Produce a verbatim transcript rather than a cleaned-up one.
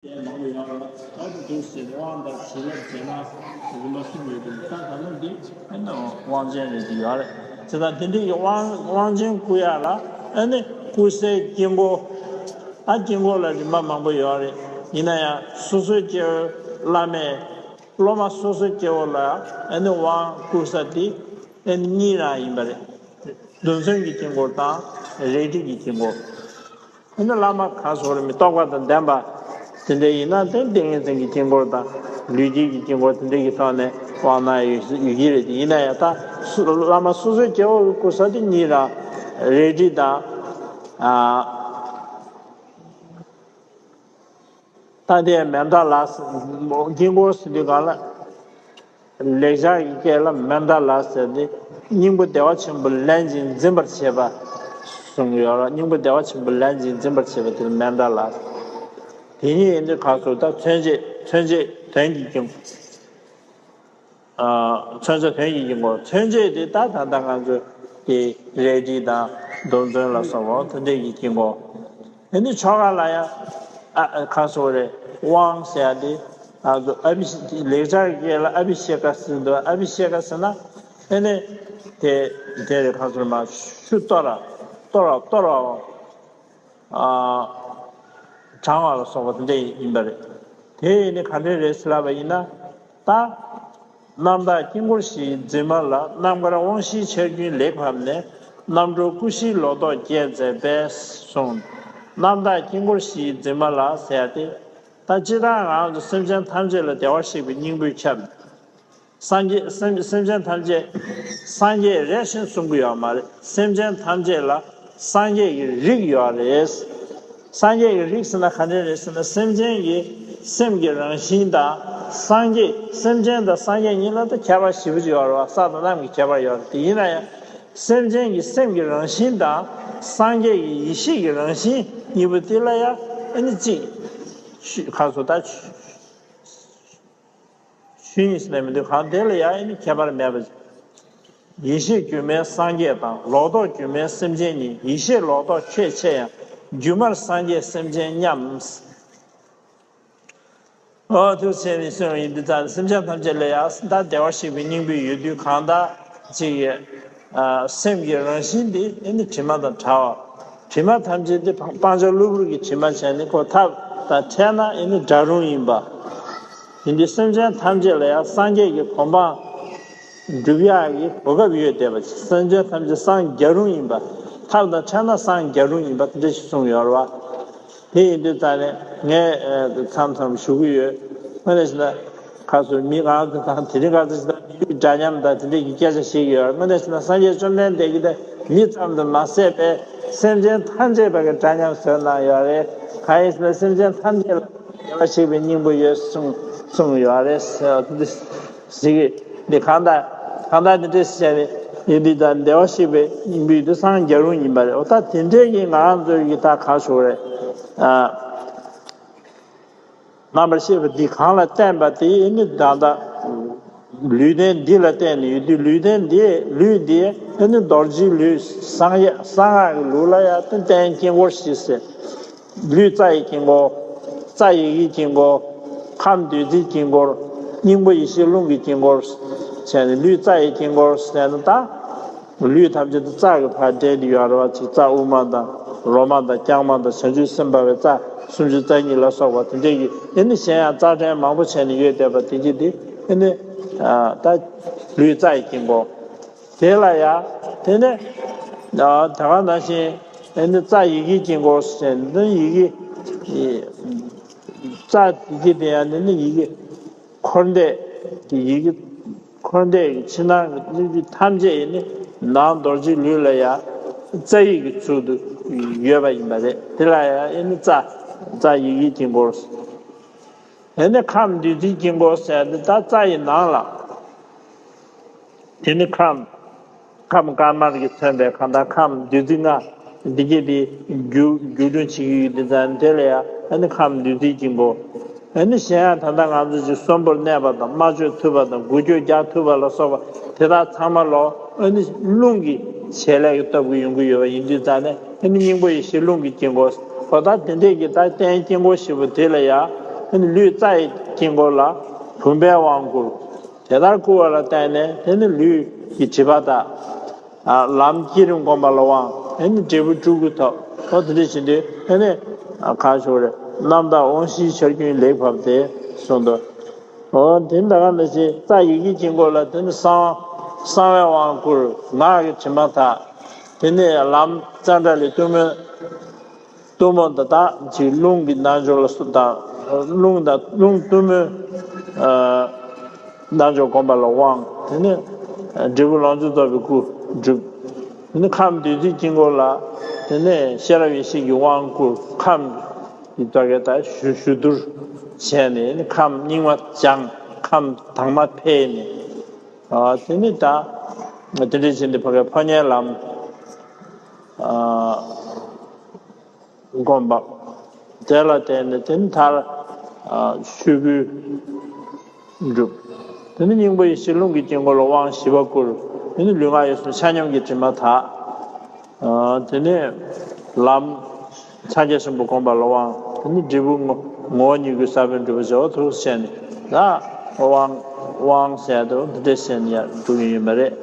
དེ་མང་པོ་ཡོད་རེད། ད་དེ་འདུག་ཟེར་དབང་དང་བྱིན་རླབས་བྱས་ན་རིམ་པ་གསུམ་ཡོད་དེ། ད་ད་ནི་འདི་ཨ་ནི་དབང་ཆེན་རེད་དེ་ཡོད་རེད། དེ་དང་དེ་འདྲའི་དབང་དབང་ཆེན་བསྐུར་ཡག་ལ་ཨ་ནི་བསྐུར་སའི་དཀྱིལ་འཁོར། ཨ་དཀྱིལ་འཁོར་ལ་རིམ་པ་མང་པོ་ཡོད་རེད། ཡིན་ན་ཡང་སོ་སོའི་སྐྱེ་བོའི་བླ་མས་སློབ་མ་སོ་སོའི་སྐྱེ་བོ་ལ་ཨ་ནི་དབང་བསྐུར་ས་དེ་ཨ་ནི་གཉིས་རང་ཡིན་པ་རེད། རྡུལ་ཚོན་གྱི་དཀྱིལ་འཁོར་དང་རལ་གྲི་གི་དཀྱིལ་འཁོར། ཨ་ནི་བླ་མ་གང་སོགས་རེད་མི་རྟོགས་པ་དང་ལྡན་པ་དེ་འདྲ་ཡིན་ན་དེ་ཏིང་ངེ་འཛིན་གྱི་དཀྱིལ་འཁོར་དང་ལུས་དཀྱིལ་གྱི་དཀྱིལ་འཁོར་དེ་འདྲ་གི་ཐོག་ནས་དབང་གནང་ཡོད་ཡོད་ཀྱི་རེད། ཡིན་ན་ཡང་ད་སུ་བླ་མ་སོ་སོའི་སྐྱེ་བོ་གི་བསྐུར་ས་དེ་གཉིས་རང་རལ་གྲི་དང་ཨ། ད་དེ་མན་དཱ་ལ་དཀྱིལ་འཁོར་ཟེར་དུས་གང་ལ། ལེགས་སྦྱར་གྱི་སྐད་ལ་མན་དཱ་ལ་ཟེར་ཏེ། སྙིང་པོ་བདེ་བ་ཆེན་པོ་ལེན་ཅིང་འཛིན་པར་བྱེད་པ་གསུངས་ཡོད་ལ། སྙིང་པོ་བདེ་བ་ཆེན་པོ་ལེན་ཅིང་འཛིན་པར་བྱེད་པ་དེ་ལ་མན་དཱ་ལ། དེ་ཉིད་ཡིན་དུས་གང་སུ་ད་མཚོན་བྱེད་མཚོན་བྱེད་དོན་གྱི་དཀྱིལ་འཁོར། མཚོན་བྱ་དོན་གྱི་དཀྱིལ་འཁོར། མཚོན་བྱེད་དེ་ད་ད་ལྟ་ང་ཚོས་དེ་རལ་གྲི་དང་རྡུལ་ཚོན་ལ་སོགས་པ་དེ་འདྲས་ཀྱི་དཀྱིལ་འཁོར། དེ་ནི་ཆོ་ག་ལ་ཡང་ཨ་ཨ་གང་སོགས་རེད། དབང་ཟེར་ཡ་དེ་ང་ཚོ་ཨ་བི་ལེགས་སྦྱར་སྐད་ལ་ཨ་བི་ཤེ་ཀ་ཟེར་འདུག་ཨ་བི་ཤེ་ཀ་ཟེར་ན་ཨེ་ནི་དེ་དེ་རེད། གང་སོགས་མ་ཆུ་གཏོར་ར་གཏོར་ར་གཏོར་ར། དྲང་བ་ལ་སོགས་པ་དེ་འདྲ་ཡིན་པ་རེད། དེ་ཡིན་ནི་ག་འདྲ་རེད་ཟེར་ལབ་པ་ཡིན་ན། ད། རྣམ་དག་དཀྱིལ་འཁོར་བཞིའི་འཛིན་མ་ལ། རྣམ་དཀར་དབང་བཞིའི་ཆར་རྒྱུན་ལེགས་བབས་ནས། རྣམ་གྲོལ་སྐུ་བཞིའི་ལོ་ཏོག་རྒྱས་མཛད་པས་གསུངས། རྣམ་དག་དཀྱིལ་འཁོར་བཞིའི་འཛིན་མ་ལ་ཟེར་ཏེ། ད་སྤྱིར་བཏང་ང་ཚོ་སེམས་ཅན་ཐམས་ཅད་ལ་བདེ་བར་གཤེགས་པའི་སྙིང་པོས་ཁྱབ། སངས་རྒྱས་སེམས་སེམས་ཅན་ཐམས་ཅད་སངས་རྒྱས་རེད་ཤེས་གསུང་གི་ཡོད་མ་རེད། སེམས་ཅན་ཐམས་ཅད་ལ་སངས་རྒྱས་ཀྱི་རིགས་ཡོད་རེད། སངས་རྒྱས་ཀྱི་རིགས་ཟེར་ན་ག་འདྲ་རེད་ཟེར་ན། སེམས་ཅན་གྱི་སེམས་ཀྱི་རང་བཞིན་དང་སངས་རྒྱས། སེམས་ཅན་དང་སངས་རྒྱས་གཉིས་ལ་ད་ཁྱད་པར་ཞེ་པོ་ཅིག་ཡོད་རེད་བ། ས་དང་གནམ་གྱི་ཁྱད་པར་ཡོད་རེད། དེ་ཡིན་ན་ཡང་སེམས་ཅན་གྱི་སེམས་ཀྱི་རང་བཞིན་དང་སངས་རྒྱས་ཀྱི་ཡེ་ཤེས་ཀྱི་རང་བཞིན་གཉིས་པོ་དེ་ལ་ཡང་ཨ་ནི་གཅིག་ཤུ་ག་སོ་ད། ཆོས་ཉིད་ཟེར་ནས་མི་འདུག་གང་དེ་ལ་ཡང་ཨེ་ནི་ཁྱད་པར་མེད་པ། ཡེ་ཤེས་སྒྱུ་མའི་སངས་རྒྱས་དང་། ལོག་རྟོག་སྒྱུ་མའི་སེམས་ཅན་ཉིད། ཡེ་ཤེས་ལོག་རྟོག་ཆོས་ཕྱེ་ཡང་། སྒྱུ་མར་སངས་རྒྱས་སེམས་ཅན་མཉམ། ཨོ་ཐུགས་སེམས་ནི་གསུངས་ཡིན་དུས་ཙང་སེམས་ཅན་ཐམས་ཅད་ལ་ཡང་ད་བདེ་བར་གཤེགས་པའི་སྙིང་པོ་ཡོད་དུས་གང་ལྟར་ཅིག་ཡོད། སེམས་ཀྱི་རང་བཞིན་འདི་ཨེ་ནི་དྲི་མ་དང་བྲལ་བ། དྲི་མ་ཐམས་ཅད་འདི་སྤང་བྱ་གློ་བུར་གྱི་དྲི་མ་བྱས་ནས་ཁོ་ཐབས་དང་འཕྲད་ན་ཨེ་ནི་འདྲ་རུང་ཡིན་པ། ཡིན་དུས་སེམས་ཅན་ཐམས་ཅད་ལ་ཡང་སངས་རྒྱས་ཀྱི་གོ་འཕང་སྒྲུབ་ཡག་གི་གོ་སྐབས་ཡོད་བསྡད་པ། སེམས་ཅན་ཐམས་ཅད་སངས་རྒྱ་རུང་ཡིན་པ། ཐབས་དང་འཕྲད་ན་སངས་རྒྱ་རུང་ཡིན་པ་དེ་འདྲ་ཞིག་གསུངས་ཡོད་རེད་བ། དེ་ཡིན་དུས་ད་ནས་ངས་མཚམས་མཚམས་ཞུ་གི་ཡོད། དངོས་གནས་བྱས་ན་ཁ་སོ་མི་གང་དུ་དང་དེ་རིང་ཁ་སོ་ཞིག་དང་མི་ཡུལ་འདྲ་མཉམ་དང་དེ་འདྲ་གི་སྐད་ཆ་བཤད་ཀྱི་ཡོད། དངོས་གནས་བྱས་ན་སངས་རྒྱས་བཅོམ་ལྡན་འདས་ཀྱིས་ད་མི་ཙམ་དུ་མ་ཟད་པའི་སེམས་ཅན་ཐམས་ཅད་པ་གི་འདྲ་མཉམ་བཟོས་གནང་ཡོད་རེད། གང་ཡིན་ཟེར་ན་སེམས་ཅན་ཐམས་ཅད་ལ་བདེ་བར་གཤེགས་པའི་སྙིང་པོ་ཡོད་གསུངས་གསུངས་ཡོད་རེད་ཟེར་བ་དེ་འདྲ་ཞིག་གིས་འདི་གང་ལྟར་གང་ལྟར་འདི་འདྲ་ཞིག་བྱས་ནས་ཡིན་དུས་ད་བདེ་བར་གཤེགས་པའི་སྙིང་པོ་ཡོད་དུས་སངས་རྒྱ་རུང་ཡིན་པ་རེད། འོ་ད་དེ་འདྲའི་གི་ང་རང་ཚོའི་གི་ད་གང་ཞུ་རེད། ཨ། རྣམ་པར་ཤེས་པ་འདི་གང་ལ་བརྟེན་པ་དེ་ཨེ་ནི་ད་ལྟ་ལུས་རྟེན་འདི་ལ་བརྟེན་ནས་ཡོད་དུས་ལུས་རྟེན་འདི་ལུས་འདི་ཨེ་ནི་རྡོ་རྗེའི་ལུས་གསང་ཡ་གསང་སྔགས་ཀྱི་ལུགས་ལ་ཡང་ཏན་ཏན་དཀྱིལ་འཁོར་ཞེས་ཟེར། ལུས་རྩ་ཡི་དཀྱིལ་འཁོར། རྩ་ཡི་གེའི་དཀྱིལ་འཁོར། ཁམས་བདུད་རྩིའི་དཀྱིལ་འཁོར། སྙིང་པོ་ཡེ་ཤེས་རླུང་གི་དཀྱིལ་འཁོར་བྱས་ནས་ལུས་རྩ་ཡི་དཀྱིལ་འཁོར་ཟེར་ན་ད། ལུས་ཐམས་ཅད་དུ་རྩ་གི་བར་འབྲེལ་ཡོད་རེད་བ། ཅིག་རྩ་དབུ་མ་དང་རོ་མ་དང་རྐྱང་མ་དང་བྱང་ཆུབ་སེམས་དཔའ་བའི་རྩ་སུམ་ཅུ་རྩ་གཉིས་ལ་སོགས་པ་དེ་འདྲས་ཀྱི་ཨེ་ནི་གཞན་ཡང་རྩ་ཕྲན་མང་པོ་བྱས་ནས་ཡོད་བསྡད་པ་དེ་འདྲས་དེ་ཨེ་ནི་ད་ལུས་རྩ་ཡི་དཀྱིལ་འཁོར་དེ་ལ་ཡ་དེ་ནས་ད་ག་ནང་བཞིན་ཨེ་ནི་རྩ་ཡི་གེའི་དཀྱིལ་འཁོར་ཟེར་ནི་ཡི་གེ་རྩ་དེ་འདྲས་དེ་ཡང་ནི་ཡི་གེ་འཁོར་འདས་ཀྱི་ཡི་གེ་འཁོར་འདས་ཀྱི་ཕྱི་ནང་གི་སྙིང་རྗེ་ཐམས་ཅད་ཡིན་ནི་ནང་རྡོ་རྗེའི་ལུས་ལ་ཡང་རྩ་ཡིག་གི་ཚུལ་དུ་ཡོད་པ་ཡིན་པ་རེད། དེ་ལ་ཡང་ཨེ་ནི་རྩ་རྩ་ཡི་གེའི་དཀྱིལ་འཁོར། ཨེ་ནི་ཁམས་བདུད་རྩིའི་དཀྱིལ་འཁོར་ཟེར་ཏེ་ད་རྩ་ཡི་ནང་ལ་དེ་ནི་ཁམས། ཁམས་དཀར་དམར་གྱིས་མཚོན་པའི་གང་ལྟར་ཁམས་བདུད་རྩི་ལྔ་འདི་གྱད་དེ་རྒྱུ་རྒྱུ་སྒྲུང་བྱེད་ཀྱི་ཡོད། དེ་ཙང་དེ་ལ་ཡང་ཨ་ནི་ཁམས་བདུད་རྩིའི་དཀྱིལ་འཁོར། ཨ་ནི་གཞན་ཡང་ད་ལྟ་ང་ཚོ་ཅིག་གསོན་པོར་གནས་པ་དང་དམར་མཆོད་ཐུབ་པ་དང་འགུལ་སྐྱོད་རྒྱག་ཐུབ་པ་ལ་སོགས་པ་དེ་དག་ཚང་མ་ལོ་ཨ་ནི་རླུང་གི་བྱེད་ལས་ཀྱི་སྟོབས་ཀྱིས་ཡོང་གི་ཡོད་པ་ཡིན་དུས་ཙང་ནས་ཨ་ནི་སྙིང་པོ་ཡེ་ཤེས་རླུང་གི་དཀྱིལ་འཁོར་གོ་ད་དེ་འདྲས་ཀྱི་ད་རྟེན་དཀྱིལ་འཁོར་བཞི་པོ་དེ་ལ་ཡང་ དེ་ནི་ལུས་རྩ་ཡི་དཀྱིལ་འཁོར་ལ་བུམ་པའི་དབང་བསྐུར། དེ་ལྟར་བསྐུར་བ་ལ་བརྟེན་ནས་དེ་ནི་ལུས་ཀྱི་སྒྲིབ་པ་དག། ཨ། ལམ་བསྐྱེད་རིམ་བསྒོམ་པ་ལ་དབང་། དེ་ནི་འབྲས་བུ་སྤྲུལ་སྐུ་ཐོབ། འོ་དེ་འདྲ་བྱེད་དུས་དེ་ནི་ཁ་ཤོར་རེ་རྣམ་དག་དབང་བཞིའི་ཆར་རྒྱུན་ལེགས་བབས་ཏེ་གསུངས་འདུག་འོ་དེ་ད་ག་ནང་བཞིན་རྩ་ཡི་གེའི་དཀྱིལ་འཁོར་ལ་དེ་ནི་གསང་གསང་བའི་དབང་བསྐུར། ངག་གི་དྲི་མ་དག། དེ་ནས་ལམ་ཙནྡྲ་ལའི་གཏུམ་མོའི་གཏུམ་མོ་དང་དག་ཅིག་རླུང་གི་རྣལ་འབྱོར་ལ་སོགས་དང་རླུང་དང་རླུང་གཏུམ་མོའི་ཨ་རྣལ་འབྱོར་བསྒོམ་པ་ལ་དབང་། དེ་ནས་འབྲས་བུ་ལོངས་སྤྱོད་རྫོགས་པའི་སྐུ་འགྲུབ། དེ་ནས་ཁམས་བདུད་རྩིའི་དཀྱིལ་འཁོར་ལ་དེ་ནས་ཤེས་རབ་ཡེ་ཤེས་ཀྱི་དབང་བསྐུར། ཁམས་ཀྱི་ད་གའི་ད་ཞུ་ཞུ་བསྡུར་བྱས་ནས་ཁམས་རྙིང་མ་སྦྱངས། ཁམས་དྭངས་མ་འཕེལ་ནས། ཨ། དེ་ནི་ད་དེ་འདྲ་བྱས་ནས་ཕ་གའི་ཕོ་ཉའི་ལམ་ཨ་བསྒོམ་པ། དེ་ལ་བརྟེན་ནས་དེ་ནི་མཐར་ཨ་ཆོས་སྐུ་འགྲུབ། དེ་ནི་སྙིང་པོ་ཡེ་ཤེས་རླུང་གི་དཀྱིལ་འཁོར་ལ་དབང་བཞི་པ་བསྐུར། དེ་ནི་ལུས་ངག་ཡིད་གསུམ་ཆ་མཉམ་གྱི་དྲི་མ་དག། ཨ། དེ་ནས་ལམ་ཕྱག་རྒྱ་ཆེན་པོ་བསྒོམ་པ་ལ་དབང་། དེ་ནི་འབྲས་བུ་ངོ་ངོ་བོ་ཉིད་སྐུའི་ས་བོན་འགྲུབ་པར་བྱའོ། ཐུགས་སུ་ཆེ་ནས་ད་དབང་དབང་ཟེར་དུ་འདི་འདྲ་ཟེར་ནས་ཡར་འགྲོ་གི་ཡོད་པ་རེད།